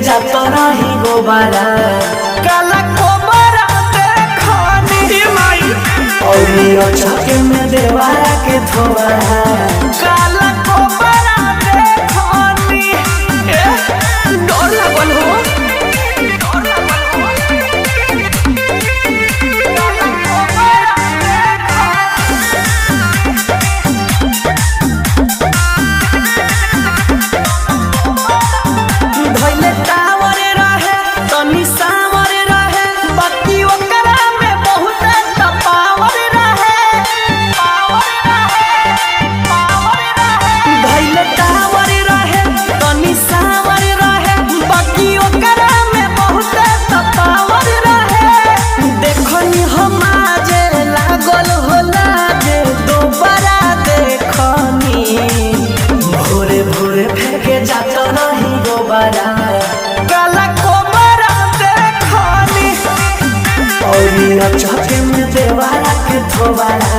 जात रही गोबारा, काला कोबरा देखनी माई। औरी अचके में देवारा के थोबारा। काला कोबरा देखनी। ए, डर लागल हो। डर लागल हो। काला कोबरा देखनी। धइले टावर रहे तनी सावर रहे, बाकी ओकरा में बहुत पावर रहे। पावर रहे, पावर रहे। धइले टावर रहे तनी सावर रहे, बाकी ओकरा में बहुत पावर रहे। देखनी हम आजे लागल होला जे दोबारा देखनी। भोरे भोरे फेंके जात रही गोबारा, काला कोबरा देखनी। औरी अचके में देवारा के थोबारा।